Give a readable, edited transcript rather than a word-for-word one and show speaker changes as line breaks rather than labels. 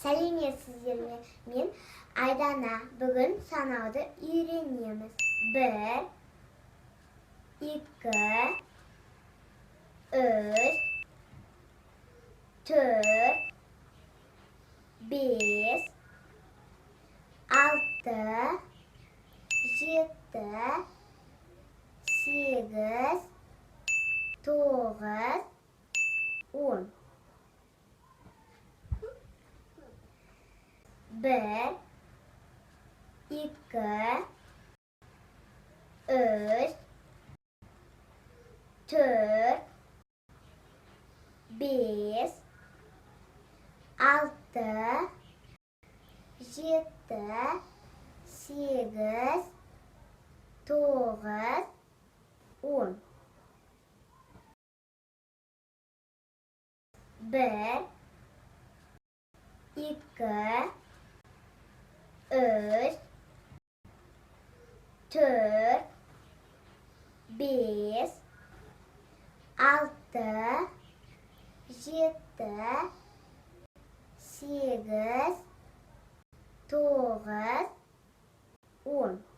Сәлеметсіздер ме? Мен Айдана. Бүгін санауды үйренеміз. 1, 2, 3, 4, 5, 6, 7, 8, 9, 10. 1, 2, 3, 4, 5, 6, 7, 8, 9, 10. 1, 2, 3, 4, 5, 6, 7, 8, 9, 10.